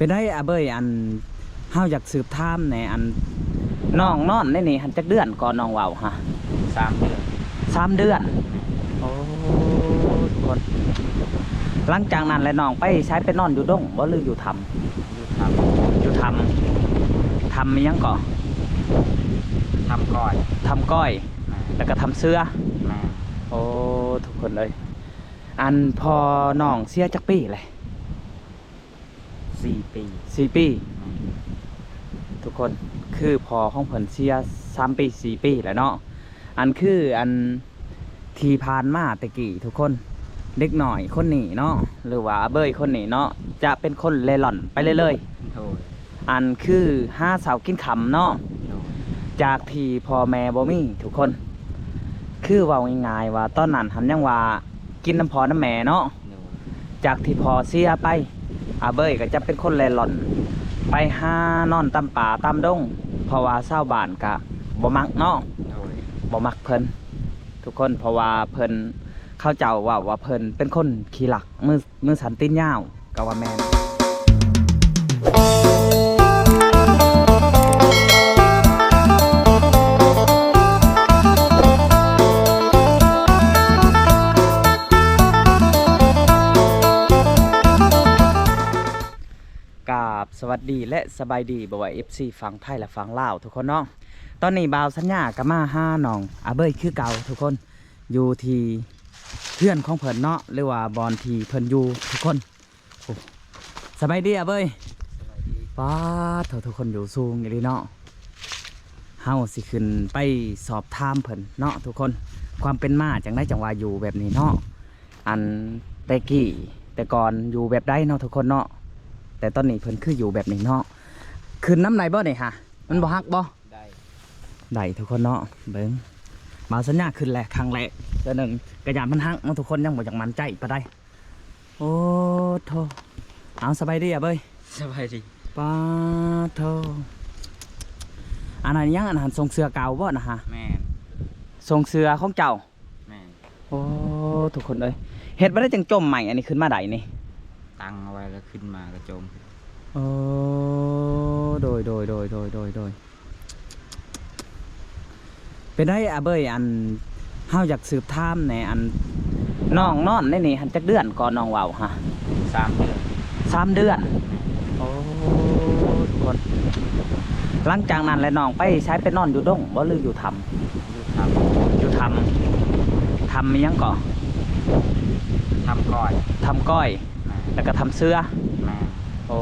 ປັນໃດອາເບີຍ ອັນ ເຮົາຢາກສືບຖາມແດ່ ອັນ ນ້ອງນອນໃນນີ້ຫັ້ນຈັກເດືອນກໍນ້ອງເວົ້າຫະ? ສາມເດືອນ. ສາມເດືອນ? ໂອ້ ທຸກຄົນ ຫຼັງຈາກນັ້ນແລ້ວນ້ອງໄປໃສ? ໄປນອນຢູ່ດົງບໍ່ ຫຼືຢູ່ຖ້ຳ? ຢູ່ຖ້ຳ. ຢູ່ຖ້ຳ ຖ້ຳອີ່ຫຍັງເກາະ? ຖ້ຳກ້ອຍ. ຖ້ຳກ້ອຍ. ແມ່ນ. ແລ້ວກໍຖ້ຳເສືອ. ແມ່ນ. ໂອ້ ທຸກຄົນເອີຍ ອັນ ພໍ່ນ້ອງເສຍຈັກປີແລ້ວ? ສີ່ປີ. ສີ່ປີ. ແມ່ນ. ທຸກຄົນ ຄືພໍ່ຂອງເພິ່ນເສຍສາມປີ ສີ່ປີແລ້ວເນາະ ອັນ ຄື ອັນ ທີ່ຜ່ານມາແຕ່ກີ້ ທຸກຄົນ ເດັກນ້ອຍຄົນນີ້ເນາະ ຫຼືວ່າອາເບີຍຄົນນີ້ເນາະ ຈະເປັນຄົນເລ່ລ່ອນໄປເລື້ອຍໆ. ໂດຍ. ອັນ ຄືຫາເຊົ້າກິນຄ່ຳເນາະ. ໂດຍ. ຈາກທີ່ພໍ່ແມ່ບໍ່ມີ ທຸກຄົນ ຄືເວົ້າງ່າຍໆວ່າ ຕອນນັ້ນຫັ້ນຍັງວ່າກິນນຳພໍ່ນຳແມ່ເນາະ. ໂດຍ. ຈາກທີ່ພໍ່ເສຍໄປ ອາເບີຍກໍຈະເປັນຄົນເລ່ລ່ອນ ໄປຫານອນຕາມປ່າຕາມດົງ ເພາະວ່າຊາວບ້ານກະບໍ່ມັກເນາະ. ໂດຍ. ບໍ່ມັກເພິ່ນ ທຸກຄົນ ເພາະວ່າເພິ່ນ ເຂົາເຈົ້າເວົ້າວ່າເພິ່ນເປັນຄົນຂີ້ລັກ ມື ມືສັ້ນຕີນຍາວ ກໍວ່າແມ່ນ. ກາບສະຫວັດດີ ແລະ ສະບາຍດີ ບໍ່ວ່າ ເອັຟຊີ ຝັ່ງໄທ ແລະ ຝັ່ງລາວ ທຸກຄົນເນາະ. ຕອນນີ້ບ່າວສັນຍາກໍມາຫານ້ອງອາເບີຍຄືເກົ່າ ທຸກຄົນ ຢູ່ທີ່ເຮືອນຂອງເພິ່ນເນາະ ຫຼືວ່າບ່ອນທີ່ເພິ່ນຢູ່ ທຸກຄົນ. ໂອ້ ສະບາຍດີອາເບີຍ. ສະບາຍດີ. ປາດໂທ້ ທຸກຄົນ ຢູ່ສູງອີ່ຫຼີເນາະ. ເຮົາຊິຂຶ້ນໄປສອບຖາມເພິ່ນເນາະ ທຸກຄົນ ຄວາມເປັນມາຈັ່ງໃດ ຈັ່ງວ່າຢູ່ແບບນີ້ເນາະ. ອັນ ແຕ່ກີ້ ແຕ່ກ່ອນຢູ່ແບບໃດເນາະ ທຸກຄົນເນາະ ແຕ່ຕອນນີ້ເພິ່ນຄືຢູ່ແບບນີ້ເນາະ. ຂຶ້ນນຳໄດ້ບໍ່ນີ້ຫະ? ມັນບໍ່ຫັກບໍ່? ໄດ້ ໄດ້ ທຸກຄົນເນາະ. ເບິ່ງ ບ່າວສັນຍາຂຶ້ນແລ້ວຄັ້ງແລກ ເທື່ອໜຶ່ງ ກະຢ້ານມັນຫັກເນາະ ທຸກຄົນ ຍັງບໍ່ຢາກໝັ້ນໃຈປານໃດ. ໂອ້ໂທ້ ເອົາ ສະບາຍດີອາເບີຍ. ສະບາຍດີ. ປາດໂທ້ ອັນນັ້ນຫຍັງ ອັນຫັ້ນ ຊົງເສື້ອເກົ່າບໍ່ນະຫະ? ແມ່ນ. ຊົງເສື້ອຂອງເຈົ້າ? ແມ່ນ. ໂອ້ ທຸກຄົນເອີຍ ເຮັດບໍ່ໄດ້ຈັ່ງຈົ່ມໄມ້ອັນນີ້ຂຶ້ນມາໄດ້ນີ້? ຕັ້ງເອົາໄວ້ແລ້ວຂຶ້ນມາກໍຈົ່ມ. ໂອ້ ໂດຍ ໂດຍ ໂດຍ ໂດຍ ໂດຍ ໂດຍ. ເປັນໃດອາເບີຍ ອັນ ເຮົາຢາກສືບຖາມແດ່ ອັນ ນ້ອງນອນໃນນີ້ຫັ້ນຈັກເດືອນກໍນ້ອງເວົ້າຫະ? ສາມເດືອນ. ສາມເດືອນ? ໂອ້ ທຸກຄົນ ຫຼັງຈາກນັ້ນແລ້ວນ້ອງໄປໃສ? ໄປນອນຢູ່ດົງບໍ່ ຫຼືຢູ່ຖ້ຳ? ຢູ່ຖ້ຳ. ຢູ່ຖ້ຳ ຖ້ຳອີ່ຫຍັງເກາະ? ຖ້ຳກ້ອຍ. ຖ້ຳກ້ອຍ. ແມ່ນ. ແລ້ວກໍຖ້ຳເສືອ. ແມ່ນ. ໂອ້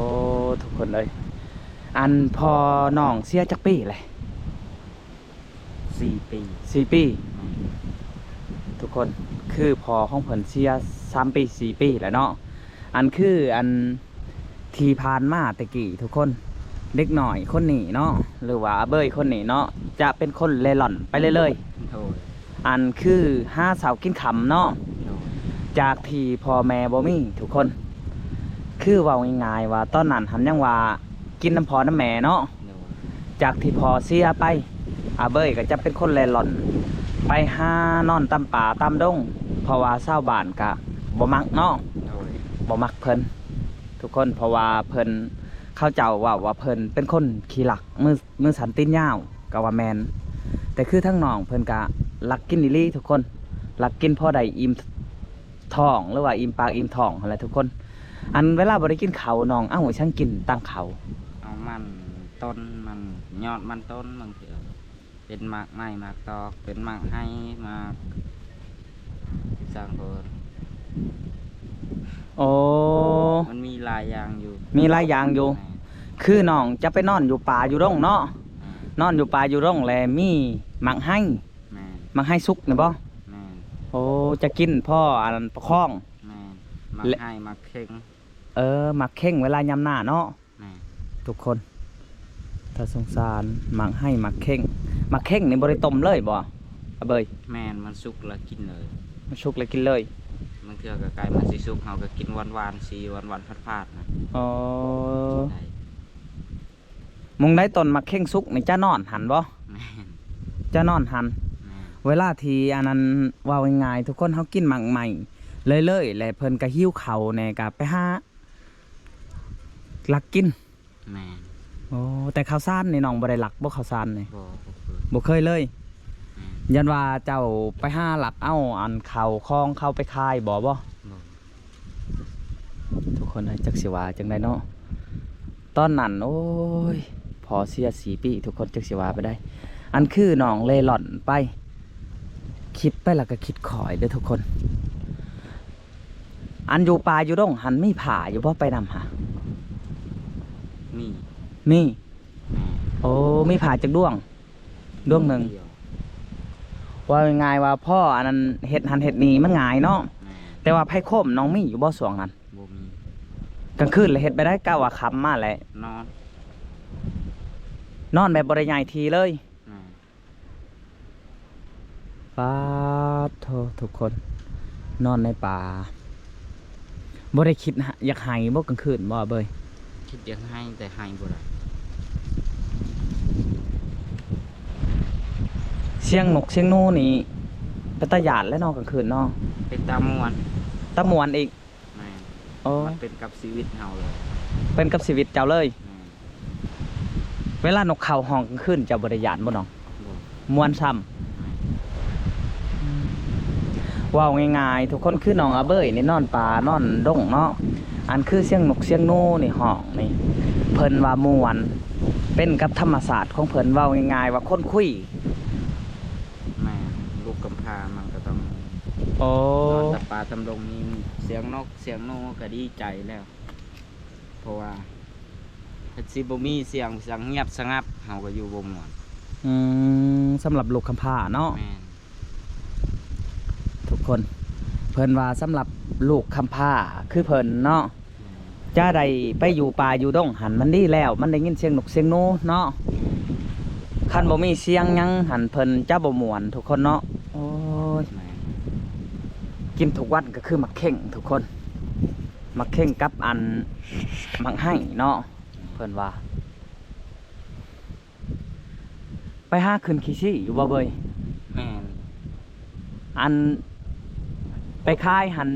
ທຸກຄົນເອີຍ ອັນ ພໍ່ນ້ອງເສຍຈັກປີແລ້ວ? ສີ່ປີ. ສີ່ປີ. ແມ່ນ. ທຸກຄົນ ຄືພໍ່ຂອງເພິ່ນເສຍສາມປີ ສີ່ປີແລ້ວເນາະ. ອັນ ຄື ອັນ ທີ່ຜ່ານມາແຕ່ກີ້ ທຸກຄົນ ເດັກນ້ອຍຄົນນີ້ເນາະ ຫຼືວ່າອາເບີຍຄົນນີ້ເນາະ ຈະເປັນຄົນເລ່ລ່ອນໄປເລື້ອຍໆ. ໂດຍ. ອັນ ຄືຫາເຊົ້າກິນຄ່ຳເນາະ. ໂດຍ. ຈາກທີ່ພໍ່ແມ່ບໍ່ມີ ທຸກຄົນ ຄືເວົ້າງ່າຍໆວ່າ ຕອນນັ້ນຫັ້ນຍັງວ່າກິນນຳພໍ່ນຳແມ່ເນາະ. ໂດຍ. ຈາກທີ່ພໍ່ເສຍໄປ ອາເບີຍກໍຈະເປັນຄົນເລ່ລ່ອນ ໄປຫານອນຕາມປ່າຕາມດົງ ເພາະວ່າຊາວບ້ານກະບໍ່ມັກເນາະ. ໂດຍ. ບໍ່ມັກເພິ່ນ ທຸກຄົນ ເພາະວ່າເພິ່ນ ເຂົາເຈົ້າເວົ້າວ່າເພິ່ນເປັນຄົນຂີ້ລັກ ມື ມືສັ້ນຕີນຍາວ ກໍວ່າແມ່ນ. ແຕ່ຄືທາງນ້ອງເພິ່ນກະລັກກິນອີ່ຫຼີ ທຸກຄົນ ລັກກິນພໍໄດ້ອີ່ມທ້ອງ ຫຼືວ່າອີ່ມປາກອີ່ມທ້ອງຫັ້ນແຫຼະ ທຸກຄົນ. ອັນ ເວລາບໍ່ໄດ້ກິນເຂົ້າ ນ້ອງເອົາອີ່ຫຍັງກິນຕັ້ງເຂົ້າ? ເອົາມັນຕົ້ນ ມັນຍອດມັນຕົ້ນ ບາງເທື່ອເປັນໝາກໄມ້ ໝາກຕອກ ເປັນໝາກໄຮ ໝາກ ສັງໂກນ. ໂອ້ ມັນມີຫຼາຍຢ່າງຢູ່. ມີຫຼາຍຢ່າງຢູ່. ແມ່ນ. ຄືນ້ອງຈະໄປນອນຢູ່ປ່າຢູ່ດົງເນາະ. ອ່າ. ນອນຢູ່ປ່າຢູ່ດົງ ແລະ ມີໝາກໄຮ. ແມ່ນ. ໝາກໄຮສຸກນີ້ບໍ່? ແມ່ນ. ໂອ້ ຈະກິນພໍອັນນັ້ນປະຄອງ. ແມ່ນ. ໝາກໄຮ ໝາກເຂັງ. ເອີ ໝາກເຂັງເວລາຍາມໜ້າເນາະ. ແມ່ນ. ທຸກຄົນ ຕາສົງສານ ໝາກໄຮ ໝາກເຂັງ. ໝາກເຂັງນີ້ບໍ່ໄດ້ຕົ້ມເລີຍບໍ່ ອາເບີຍ? ແມ່ນ ມັນສຸກແລ້ວກິນເລີຍ. ມັນສຸກແລ້ວກິນເລີຍ. ບາງເທື່ອກໍໃກ້ມັນຊິສຸກ ເຮົາກໍກິນຫວານໆ ສີຫວານໆ ຝາດໆ ນະ. ອໍ ໄດ້. ໝ່ອງໃດຕົ້ນໝາກເຂັງສຸກນີ້ ຈະນອນຫັ້ນບໍ່? ແມ່ນ. ຈະນອນຫັ້ນ. ແມ່ນ. ເວລາທີ່ອັນນັ້ນ ເວົ້າງ່າຍໆ ທຸກຄົນ ເຮົາກິນໝາກໄມ້ເລື້ອຍໆ ແລ້ວເພິ່ນກໍຫິວເຂົ້າແດ່ ກໍໄປຫາ ລັກກິນ. ແມ່ນ. ໂອ້ ແຕ່ເຂົ້າສານນີ້ນ້ອງບໍ່ໄດ້ລັກບໍ່ ເຂົ້າສານນີ້? ບໍ່ ບໍ່ເຄີຍ. ບໍ່ເຄີຍເລີຍ? ແມ່ນ. ຢ້ານວ່າເຈົ້າໄປຫາລັກເອົາອັນເຂົ້າຂອງເຂົາໄປຂາຍບໍ່? ບໍ່ ບໍ່. ທຸກຄົນເອີຍ ຈັກຊິວ່າຈັ່ງໃດເນາະ ຕອນນັ້ນ ໂອ້ຍ ພໍ່ເສຍສີ່ປີ ທຸກຄົນ ຈັກຊິວ່າໄປໃດ. ອັນຄືນ້ອງເລ່ລ່ອນໄປ ຄິດໄປແລ້ວກໍຄິດຄ່ອຍເດີ້ທຸກຄົນ. ອັນຢູ່ປ່າຢູ່ດົງຫັ້ນ ມີພ້າຢູ່ບໍ່ ໄປນຳຫາ? ມີ. ມີ? ແມ່ນ. ໂອ້ ມີພ້າຈັກດວງ? ດວງໜຶ່ງ. ດຽວ. ເວົ້າງ່າຍໆວ່າພໍອັນນັ້ນເຮັດຫັ້ນເຮັດນີ້ມັນງ່າຍເນາະ. ແມ່ນ. ແຕ່ວ່າໄພໂຄມນ້ອງມີຢູ່ບໍ່ຊ່ວງນັ້ນ? ບໍ່ມີ. ກາງຄືນລະເຮັດແບບໃດ? ກະວ່າຄ່ຳມາແຫຼະ ນອນ ນອນແບບບໍ່ໄດ້ຍ້າຍທີ່ເລີຍ? ແມ່ນ. ປາດໂທ ທຸກຄົນ ນອນໃນປ່າ ບໍ່ໄດ້ຄິດ ຢາກໄຫ້ບໍ່ກາງຄືນບໍ່ ອາເບີຍ? ຄິດຢາກໄຫ້ແຕ່ໄຫ້ບໍ່ໄດ້. ສຽງນົກສຽງໜູນີ້ເປັນຕາຢ້ານແຫຼະເນາະ ກາງຄືນເນາະ. ເປັນຕາມ່ວນ. ຕາມ່ວນອີກ. ແມ່ນ. ໂອ້ ມັນເປັນກັບຊີວິດເຮົາເລີຍ. ເປັນກັບຊີວິດເຈົ້າເລີຍ. ແມ່ນ. ເວລານົກເຂົາຮ້ອງກາງຄືນ ເຈົ້າບໍ່ໄດ້ຢ້ານບໍ່ນ້ອງ? ບໍ່. ມ່ວນຊ້ຳ. ແມ່ນ. ເວົ້າງ່າຍໆ ທຸກຄົນ ຄືນ້ອງອາເບີຍນີ້ນອນປ່ານອນດົງເນາະ ອັນຄືສຽງນົກສຽງໜູນີ້ຮ້ອງນີ້ ເພິ່ນວ່າມ່ວນ ເປັນກັບທຳມະຊາດຂອງເພິ່ນ. ເວົ້າງ່າຍໆວ່າຄົນຄຸຍ. ແມ່ນ. ລູກກຳພ້າມັນກໍຕ້ອງ ໂອ້ ນອນຕາມປ່າຕາມດົງ ມີສຽງນົກສຽງໜູກໍດີໃຈແລ້ວ. ເພາະວ່າຄັນຊິບໍ່ມີສຽງ ສຽງງຽບສະຫງັບ ເຮົາກໍຢູ່ບໍ່ມ່ວນ. ອືມ ສຳລັບລູກກຳພ້າເນາະ. ແມ່ນ. ທຸກຄົນ ເພິ່ນວ່າສຳລັບລູກກຳພ້າຄືເພິ່ນເນາະ ແມ່ນ ຈະໄດ້ໄປຢູ່ປ່າຢູ່ດົງຫັ້ນມັນດີແລ້ວ ມັນໄດ້ຍິນສຽງນົກສຽງໜູເນາະ. ແມ່ນ. ຄັນບໍ່ມີສຽງຫຍັງຫັ້ນ ເພິ່ນຈະບໍ່ມ່ວນ ທຸກຄົນເນາະ. ໂອ້ຍ. ແມ່ນ. ກິນທຸກວັນກໍຄືໝາກເຄັ່ງ ທຸກຄົນ ໝາກເຄັ່ງກັບອັນໝາກໄຮເນາະ. ເພິ່ນວ່າ ໄປຫາຂຶ້ນຂີ້ຊີ້ຢູ່ບໍ່ເບີຍ? ແມ່ນ. ອັນໄປຂາຍຫັ້ນ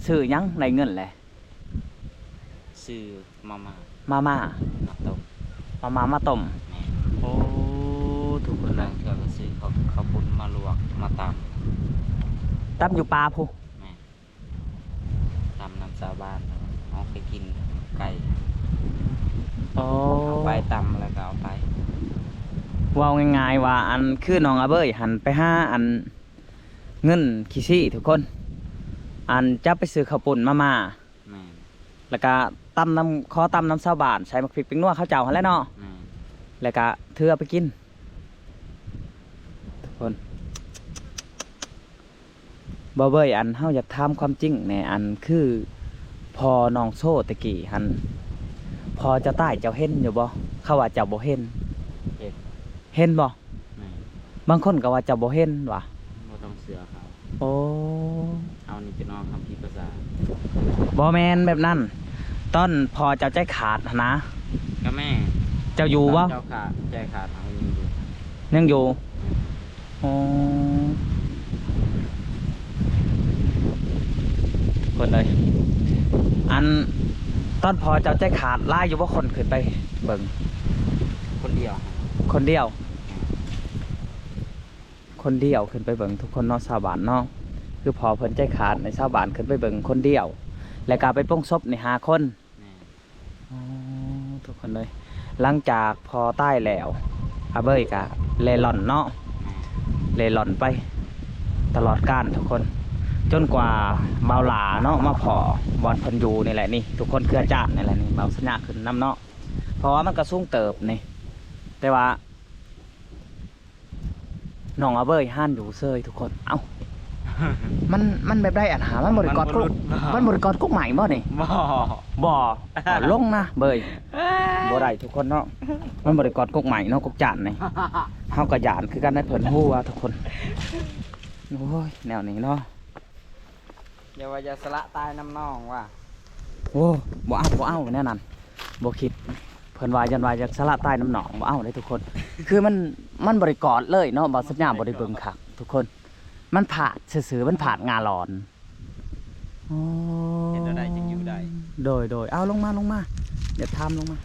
ຊື້ຫຍັງໄດ້ເງິນແຫຼະ? ຊື້ມາມ່າ. ມາມ່າ. ມາຕົ້ມ. ມາມ່າມາຕົ້ມ. ແມ່ນ. ໂອ້ ທຸກຄົນເອີຍ ບາງເທື່ອກໍຊື້ເຂົ້າ ເຂົ້າປຸ້ນມາລວກ ມາຕຳ. ຕຳຢູ່ປ່າພຸ້ນ? ແມ່ນ. ຕຳນຳຊາວບ້ານ ເຮົາໄປກິນໄກ່. ອໍ ເອົາໄປຕຳແລ້ວກໍເອົາໄປ. ເວົ້າງ່າຍໆວ່າ ອັນ ຄືນ້ອງອາເບີຍຫັ້ນ ໄປຫາ ອັນ ເງິນຂີ້ຊີ້ ທຸກຄົນ ອັນ ຈະໄປຊື້ເຂົ້າປຸ້ນມາມ່າ. ແມ່ນ. ແລ້ວກໍຕຳນຳ ຂໍຕຳນຳຊາວບ້ານ ໃສ່ໝາກພິກແປ້ງນົວເຂົາເຈົ້າຫັ້ນແຫຼະເນາະ. ແມ່ນ. ແລ້ວກໍຖືເອົາໄປກິນ ທຸກຄົນ. ບໍ່ເບີຍ ອັນ ເຮົາຢາກຖາມຄວາມຈິງແດ່ ອັນ ຄືພໍ່ນ້ອງໂຊຕະກີ້ຫັ້ນ ພໍ່ເຈົ້າຕາຍເຈົ້າເຫັນຢູ່ບໍ່? ເຂົາວ່າເຈົ້າບໍ່ເຫັນ. ເຫັນ. ເຫັນບໍ່? ແມ່ນ. ບາງຄົນກໍວ່າເຈົ້າບໍ່ເຫັນວ່າ. ບໍ່ຕ້ອງເຊື່ອເຂົາ. ໂອ້ ເຮົານີ້ຈະນອນຄຳຜິດພາສາ. ບໍ່ແມ່ນແບບນັ້ນ ຕອນພໍ່ເຈົ້າໃຈຂາດຫັ້ນນະ. ກໍແມ່ນ. ເຈົ້າຢູ່ບໍ່? ຕອນເຈົ້າຂາດ ໃຈຂາດ ເຮົາຍັງຢູ່. ຍັງຢູ່. ແມ່ນ. ອໍ ຄົນເອີຍ ອັນ ຕອນພໍ່ເຈົ້າໃຈຂາດ ຫຼາຍຢູ່ບໍ່ຄົນຂຶ້ນໄປເບິ່ງ? ຄົນດຽວ. ຄົນດຽວ. ຄົນດຽວຂຶ້ນໄປເບິ່ງ ທຸກຄົນເນາະ ຊາວບ້ານເນາະ. ຄືພໍ່ເພິ່ນໃຈຂາດໃນຊາວບ້ານຂຶ້ນໄປເບິ່ງຄົນດຽວ ແລ້ວກໍໄປປົງສົບໃນຫ້າຄົນ. ແມ່ນ. ອໍ ທຸກຄົນເອີຍ ຫຼັງຈາກພໍ່ຕາຍແລ້ວ ອາເບີຍກະເລ່ລ່ອນເນາະ. ແມ່ນ. ເລ່ລ່ອນໄປຕະຫຼອດການ ທຸກຄົນ ຈົນກວ່າບ່າວຫຼ້າເນາະ ມາພໍ້ບ່ອນເພິ່ນຢູ່ນີ້ແຫຼະນີ້ ທຸກຄົນ ເຄືອຈານນີ້ແຫຼະນີ້ ບ່າວສັນຍາຂຶ້ນນຳເນາະ ເພາະວ່າມັນກະສູງເຕີບນີ້ ແຕ່ວ່າ ນ້ອງອາເບີຍຫັ້ນຢູ່ເຊີຍ ທຸກຄົນ. ເອົ້າ ມັນ ມັນແບບໃດອັນຫາ ມັນບໍ່ໄດ້ກອດກົກ ມັນບໍ່ໄດ້ກອດກົກໄມ້ບໍ່ນີ້? ບໍ່ ບໍ່. ເອົາລົງນະເບີຍ. ບໍ່ໄດ້ ທຸກຄົນເນາະ ມັນບໍ່ໄດ້ກອດກົກໄມ້ເນາະ ກົກຈານນີ້. ເຮົາກໍຢ້ານຄືກັນນະ ເພິ່ນຮູ້ວ່າ ທຸກຄົນ. ໂອ້ຍ ແນວນີ້ເນາະ. ຢ່າວ່າຢາກສະຫຼະຕາຍນຳນ້ອງວ່າ. ໂອ້ ບໍ່ເອົາ ບໍ່ເອົາແນວນັ້ນ ບໍ່ຄິດ. ເພິ່ນວ່າຢ້ານວ່າຢາກສະຫຼະຕາຍນຳນ້ອງ ບໍ່ເອົາເດ້ທຸກຄົນ. ຄືມັນ ມັນບໍ່ໄດ້ກອດເລີຍເນາະ ບ່າວສັນຍາບໍ່ໄດ້ເບິ່ງຄັກທຸກຄົນ. ມັນພາດຊື່ໆ ມັນພາດງ່າຫຼອນ. ອໍ ເຮັດແນວໃດຈຶ່ງຢູ່ໄດ້? ໂດຍໆ ເອົາ ລົງມາ ລົງມາ ຢ່າຖາມ ລົງມາ.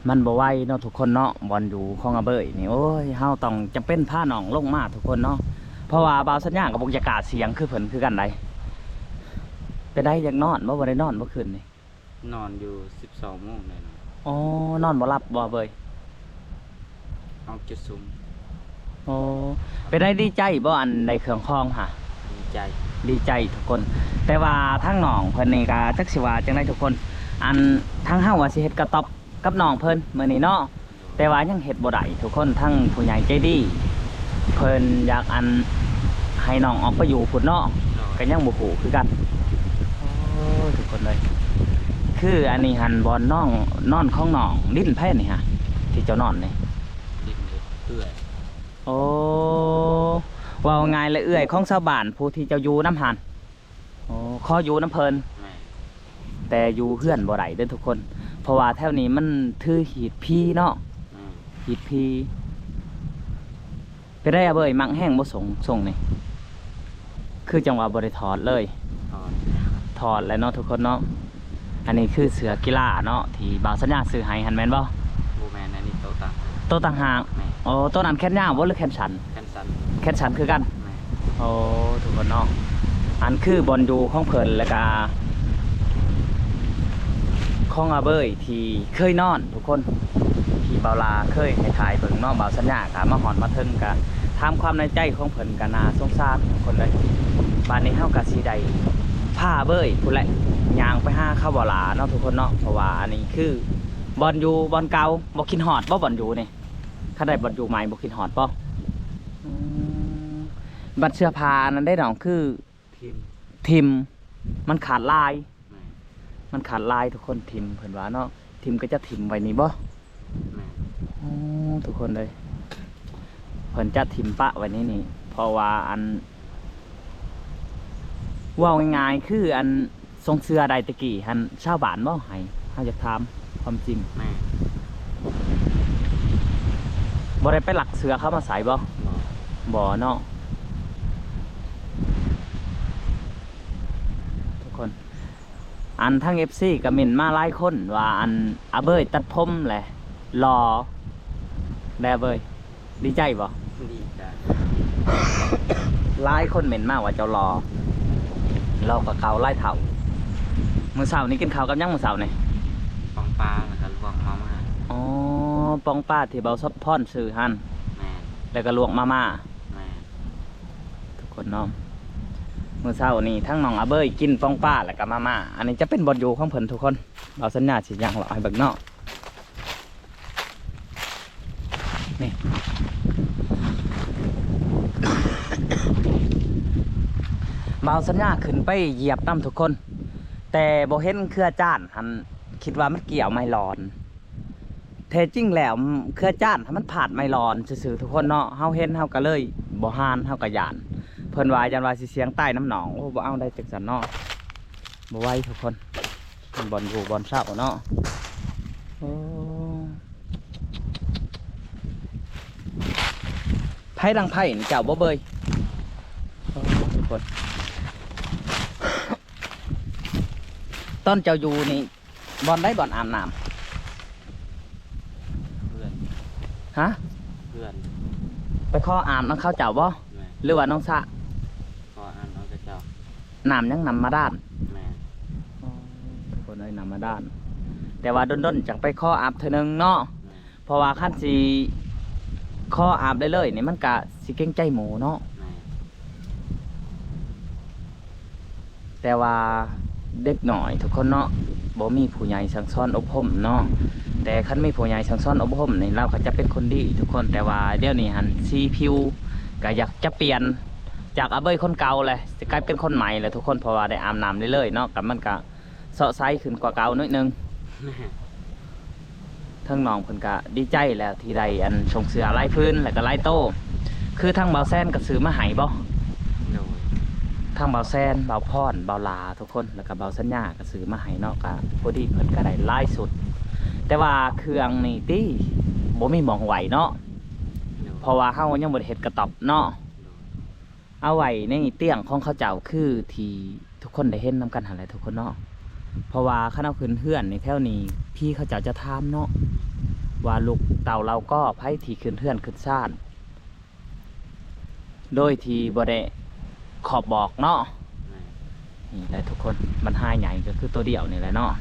ມັນບໍ່ໄຫວເນາະທຸກຄົນເນາະ ບ່ອນຢູ່ຂອງອາເບີຍນີ້ ໂອ້ຍ ເຮົາຕ້ອງຈຳເປັນພານ້ອງລົງມາທຸກຄົນເນາະ ເພາະວ່າບ່າວສັນຍາກໍບໍ່ຢາກກ້າສ່ຽງຄືເພິ່ນຄືກັນໃດ໋. ເປັນໃດ ຢາກນອນບໍ່? ບໍ່ໄດ້ນອນບໍ່ຄືນນີ້? ນອນຢູ່ສິບສອງໂມງແລ້ວເນາະ. ອໍ ນອນບໍ່ຫຼັບບໍ່ເບີຍ? ເອົາຈຸດສຸມ. ອໍ ເປັນໃດ ດີໃຈບໍ່ ອັນໄດ້ເຄື່ອງຂອງຫະ? ດີໃຈ ດີໃຈທຸກຄົນ. ແຕ່ວ່າທາງນ້ອງເພິ່ນນີ້ກໍຈັກຊິວ່າຈັ່ງໃດທຸກຄົນ ອັນທາງເຮົາວ່າຊິເຮັດກະຕ໊ອບກັບນ້ອງເພິ່ນມື້ນີ້ເນາະ ແຕ່ວ່າຍັງເຮັດບໍ່ໄດ້ທຸກຄົນ. ທາງຜູ້ໃຫຍ່ໃຈດີເພິ່ນຢາກ ອັນ ໃຫ້ນ້ອງອອກໄປຢູ່ພຸ້ນເນາະ ກໍຍັງບໍ່ຮູ້ຄືກັນ. ໂອ້ ທຸກຄົນເອີຍ ຄືອັນນີ້ຫັ້ນ ບ່ອນນ້ອງນອນຂອງນ້ອງ ດິນໃຜນີ້ຫະ ທີ່ເຈົ້ານອນນີ້? ດິນເອື້ອຍ. ໂອ້ ເວົ້າງ່າຍແລ້ວ ເອື້ອຍຂອງຊາວບ້ານຜູ້ທີ່ເຈົ້າຢູ່ນຳຫັ້ນ. ອໍ ຂໍຢູ່ນຳເພິ່ນ. ແມ່ນ. ແຕ່ຢູ່ເຮືອນບໍ່ໄດ້ເດີທຸກຄົນ ເພາະວ່າແຖວນີ້ມັນຖືຮີດຜີເນາະ. ແມ່ນ. ຮີດຜີ. ເປັນໃດ ອາເບີຍ ມັກແຮງບໍ່ ຊົງ ຊົງນີ້? ຄືຈັ່ງວ່າບໍ່ໄດ້ຖອດເລີຍ. ຖອດ ຖອດແລ້ວເນາະທຸກຄົນເນາະ. ອັນນີ້ຄືເສື້ອກິລາເນາະ ທີ່ບ່າວສັນຍາຊື້ໃຫ້ຫັ້ນແມ່ນບໍ່? ບໍ່ແມ່ນ ອັນນີ້ໂຕຕ່າງຫາກ. ໂຕຕ່າງຫາກ. ແມ່ນ. ໂອ້ ໂຕນັ້ນແຂນຍາວບໍ່ ຫຼືແຂນສັ້ນ? ແຂນສັ້ນ. ແຂນສັ້ນຄືກັນ. ແມ່ນ. ໂອ້ ທຸກຄົນເນາະ ອັນຄືບ່ອນຢູ່ຂອງເພິ່ນ ແລ້ວກະຂອງອາເບີຍທີ່ເຄີຍນອນ ທຸກຄົນ ທີ່ບ່າວຫຼ້າເຄີຍໃຫ້ຖ່າຍເບິ່ງເນາະ. ບ່າວສັນຍາກະມາຮອດມາເຖິງ ກະຖາມຄວາມໃນໃຈຂອງເພິ່ນ ກະໜ້າສົງສານທຸກຄົນເລີຍ. ບາດນີ້ເຮົາກະຊິໄດ້ພາອາເບີຍພຸ້ນແຫຼະ ຍ່າງໄປຫາເຂົາບ່າວຫຼ້າເນາະທຸກຄົນເນາະ ເພາະວ່າອັນນີ້ຄືບ່ອນຢູ່ບ່ອນເກົ່າ. ບໍ່ຄິດຮອດບໍ່ ບ່ອນຢູ່ນີ້? ຄັນໄດ້ບ່ອນຢູ່ໃໝ່ບໍ່ຄິດຮອດບໍ່? ອືມ ບັດເສື້ອຜ້າອັນນັ້ນເດ້ນ້ອງ ຄື ຖິ້ມ ຖິ້ມ ມັນຂາດລາຍ. ແມ່ນ. ມັນຂາດລາຍທຸກຄົນ ຖິ້ມ ເພິ່ນວ່າເນາະ. ຖິ້ມກໍຈະຖິ້ມໄວ້ນີ້ບໍ່? ແມ່ນ. ໂອ້ ທຸກຄົນເອີຍ ເພິ່ນຈະຖິ້ມປະໄວ້ໃນນີ້ ເພາະວ່າອັນ ເວົ້າງ່າຍໆ ຄືອັນ ຊົງເສື້ອໄດ້ແຕ່ກີ້ຫັ້ນ ຊາວບ້ານບໍ່ໃຫ້? ເຮົາຢາກຖາມຄວາມຈິງ. ແມ່ນ. ບໍ່ໄດ້ໄປລັກເສື້ອເຂົາມາໃສ່ບໍ່? ບໍ່. ບໍ່ເນາະ ທຸກຄົນ. ອັນທາງເອັຟຊີກໍເມັ້ນມາຫຼາຍຄົນວ່າ ອັນ ອາເບີຍຕັດຜົມແຫຼະ ຫຼໍ່ແດ່ເບີຍ. ດີໃຈບໍ່? ດີໃຈ. ຫຼາຍຄົນເມັ້ນມາວ່າເຈົ້າຫຼໍ່ ຫຼໍ່ກວ່າເກົ່າຫຼາຍເທົ່າ. ມື້ເຊົ້ານີ້ກິນເຂົ້າກັບຫຍັງມື້ເຊົ້ານີ້? ປອງປາ ແລ້ວກໍລວກມາມ່າ. ອໍ ປອງປາທີ່ເບົາພອນຊື້ຫັ້ນ. ແມ່ນ. ແລ້ວກໍລວກມາມ່າ. ແມ່ນ. ທຸກຄົນເນາະ ມື້ເຊົ້ານີ້ທັງນ້ອງອາເບີຍກິນປອງປາ ແລ້ວກໍມາມ່າ. ອັນນີ້ຈະເປັນບ່ອນຢູ່ຂອງເພິ່ນທຸກຄົນ ບ່າວສັນຍາຊິຍ່າງເລາະໃຫ້ເບິ່ງເນາະ. ນີ້ ບ່າວສັນຍາຂຶ້ນໄປຢຽບນຳທຸກຄົນ ແຕ່ບໍ່ເຫັນເຄືອຈານຫັ້ນ ຄິດວ່າມັນກ່ຽວໄມ້ລອນ. ແທ້ຈິງແລ້ວເຄືອຈານຫັ້ນມັນພາດໄມ້ລອນຊື່ໆ ທຸກຄົນເນາະ. ເຮົາເຫັນເຮົາກໍເລີຍບໍ່ຫານ ເຮົາກໍຢ້ານ. ເພິ່ນວ່າຢ້ານວ່າຊິສ່ຽງຕາຍນຳນ້ອງ. ໂອ້ ບໍ່ເອົາໄດ໋ ຈັ່ງຊັ້ນເນາະ ບໍ່ໄຫວທຸກຄົນ. ບ່ອນຢູ່ບ່ອນເຊົາເນາະ. ໂອ້ ໃຜດັງໄຟນີ້ ເຈົ້າບໍ່ເບີຍ? ໂອ້ ທຸກຄົນ ຕອນເຈົ້າຢູ່ນີ້ ບ່ອນໃດບ່ອນອາບນ້ຳ? ເຮືອນ. ຮະ? ເຮືອນ. ໄປຂໍອາບນຳເຂົາເຈົ້າບໍ່? ແມ່ນ. ຫຼືວ່ານ້ອງສະ? ຂໍອາບນຳເຂົາເຈົ້າ. ນ້ຳຫຍັງ? ນ້ຳບາດານ? ແມ່ນ. ອໍ ທຸກຄົນເອີຍ ນ້ຳບາດານ. ແຕ່ວ່າດົນໆ ຈັ່ງໄປຂໍອາບເທື່ອໜຶ່ງເນາະ. ແມ່ນ. ເພາະວ່າຄັນຊິຂໍອາບເລີຍໆ ນີ້ ມັນກະຊິເກງໃຈໝູ່ເນາະ. ແມ່ນ. ແຕ່ວ່າເດັກນ້ອຍທຸກຄົນເນາະ ບໍ່ມີຜູ້ໃຫຍ່ສັ່ງສອນອົບຮົມເນາະ. ແຕ່ຄັນມີຜູ້ໃຫຍ່ສັ່ງສອນອົບຮົມນີ້ ລາວກໍຈະເປັນຄົນດີທຸກຄົນ. ແຕ່ວ່າດຽວນີ້ຫັ້ນ ສີຜິວກໍຢາກຈະປ່ຽນ ຈາກອາເບີຍຄົນເກົ່າແຫຼະ ຊິກາຍເປັນຄົນໃໝ່ແຫຼະທຸກຄົນ ເພາະວ່າໄດ້ອາບນ້ຳເລື້ອຍໆເນາະ ກໍມັນກໍເຊາະໃສຂຶ້ນກວ່າເກົ່າໜ້ອຍໜຶ່ງ. ແມ່ນ. ທາງນ້ອງເພິ່ນກະດີໃຈແລ້ວທີ່ໄດ້ອັນຊົງເສື້ອຫຼາຍຜືນ ແລ້ວກະຫຼາຍໂຕ. ຄືທາງບ່າວແຊນກະຊື້ມາໃຫ້ບໍ່? ໂດຍ. ທາງບ່າວແຊນ, ບ່າວພອນ, ບ່າວຫຼ້າທຸກຄົນ ແລ້ວກະບ່າວສັນຍາກະຊື້ມາໃຫ້ເນາະ. ກະພໍດີເພິ່ນກະໄດ້ຫຼາຍຊຸດ ແຕ່ວ່າເຄື່ອງນີ້ຕິ ບໍ່ມີໝ່ອງໄວ້ເນາະ. ໂດຍ. ເພາະວ່າເຮົາຍັງບໍ່ໄດ້ເຮັດກະຕ໊ອບເນາະ. ໂດຍ. ເອົາໄວ້ໃນຕຽງຂອງເຂົາເຈົ້າ ຄືທີ່ ທຸກຄົນໄດ້ເຫັນນຳກັນຫັ້ນແຫຼະທຸກຄົນເນາະ. ເພາະວ່າຄັນເຮົາຂຶ້ນເຮືອນນີ້ ແຖວນີ້ພີ່ເຂົາເຈົ້າຈະຖາມເນາະ ວ່າລູກເຕົ້າເຫຼົ່າກໍໃຜທີ່ຂຶ້ນເຮືອນຂຶ້ນຊານ ໂດຍທີ່ບໍ່ໄດ້ຂອບບອກເນາະ. ແມ່ນ ນີ້ແຫຼະທຸກຄົນ ບັນຫາໃຫຍ່ກໍຄືໂຕດຽວນີ້ແຫຼະເນາະ.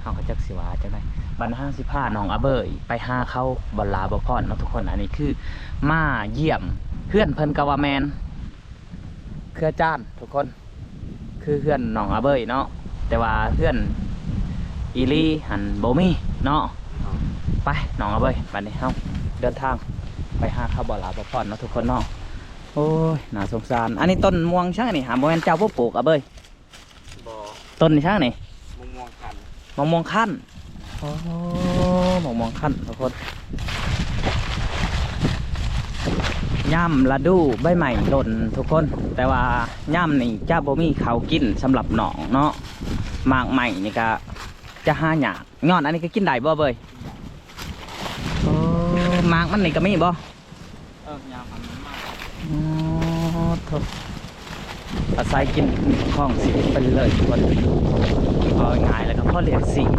ເຮົາກໍຈັກຊິວ່າຈັ່ງໃດ ບັດເຮົາຊິພານ້ອງອາເບີຍໄປຫາເຂົາ ບໍ່ຫຼ້າບໍ່ພອນເນາະທຸກຄົນ. ອັນນີ້ຄືມາຢ້ຽມເຮືອນເພິ່ນກໍວ່າແມ່ນ ເຄືອຈານທຸກຄົນ ຄືເຮືອນນ້ອງອາເບີຍເນາະ ແຕ່ວ່າເຮືອນອີ່ຫຼີຫັ້ນບໍ່ມີເນາະ. ໄປນ້ອງອາເບີຍ ບັດນີ້ເຮົາເດີນທາງໄປຫາເຂົາ ບໍ່ຫຼ້າບໍ່ພອນເນາະທຸກຄົນເນາະ. ໂອ້ຍ ໜ້າສົງສານ. ອັນນີ້ຕົ້ນມ່ວງຫຍັງນີ້ຫາ ບໍ່ແມ່ນເຈົ້າບໍ່ປູກອາເບີຍ? ບໍ່ ຕົ້ນຫຍັງນີ້? ມະມ່ວງຄັ້ນ ມະມ່ວງຄັ້ນ. ໂອ້ ມະມ່ວງຄັ້ນທຸກຄົນ ຍາມລະດູໃບໄມ້ຫຼົ່ນທຸກຄົນ ແຕ່ວ່າຍາມນີ້ຈະບໍ່ມີເຂົ້າກິນສຳລັບນ້ອງເນາະ. ໝາກໄມ້ນີ້ກະຈະຫາຍາກ ຍ້ອນອັນນີ້ກໍກິນໄດ້ບໍ່ເບີຍ? ໂອ້ ໝາກມັນນີ້ກໍມີບໍ່? ເອີ ຍາມມັນມາ ອໍ ໂທ້ ອາໄສກິນຄອງຊີວິດໄປເລື້ອຍໆ ທຸກຄົນ. ເວົ້າງ່າຍໆ ແລ້ວກໍພໍລ້ຽງຊີບ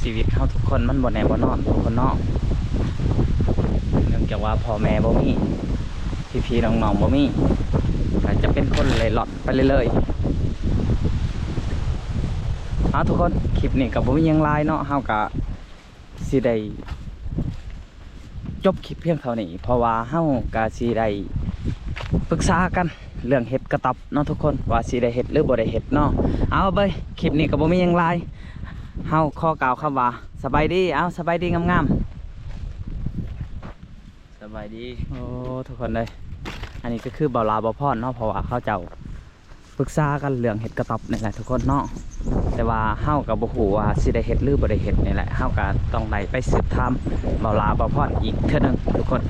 ຊີວິດເຮົາທຸກຄົນມັນບໍ່ແນ່ບໍ່ນອນທຸກຄົນເນາະ. ເນື່ອງຈາກວ່າພໍ່ແມ່ບໍ່ມີ ພີ່ໆນ້ອງໆບໍ່ມີ ກໍຈະເປັນຄົນເລ່ລ່ອນໄປເລື້ອຍໆ. ເອົາ ທຸກຄົນ ຄລິບນີ້ກໍບໍ່ມີຫຍັງຫຼາຍເນາະ ເຮົາກໍ ຊິໄດ້ຈົບຄລິບພຽງເທົ່ານີ້ ເພາະວ່າເຮົາກະຊິໄດ້ປຶກສາກັນເລື່ອງເຮັດກະຕອບເນາະທຸກຄົນ ວ່າຊິໄດ້ເຮັດຫຼືບໍ່ໄດ້ເຮັດເນາະ. ເອົາເບີຍ ຄລິບນີ້ກໍບໍ່ມີຫຍັງຫຼາຍ ເຮົາຂໍກ່າວຄຳວ່າສະບາຍດີ. ເອົາ ສະບາຍດີງາມໆ ສະບາຍດີ. ໂອ້ ທຸກຄົນເອີຍ ອັນນີ້ກໍຄືບ່າວຫຼ້າ ບ່າວພອນເນາະ ເພາະວ່າເຂົາເຈົ້າ ປຶກສາກັນເລື່ອງເຮັດກະຕອບນີ້ແຫຼະທຸກຄົນເນາະ. ແຕ່ວ່າເຮົາກໍບໍ່ຮູ້ວ່າຊິໄດ້ເຮັດຫຼືບໍ່ໄດ້ເຮັດນີ້ແຫຼະ ເຮົາກໍຕ້ອງໄດ້ໄປສືບຖາມບ່າວຫຼ້າ ບ່າວພອນອີກເທື່ອໜຶ່ງທຸກຄົນ.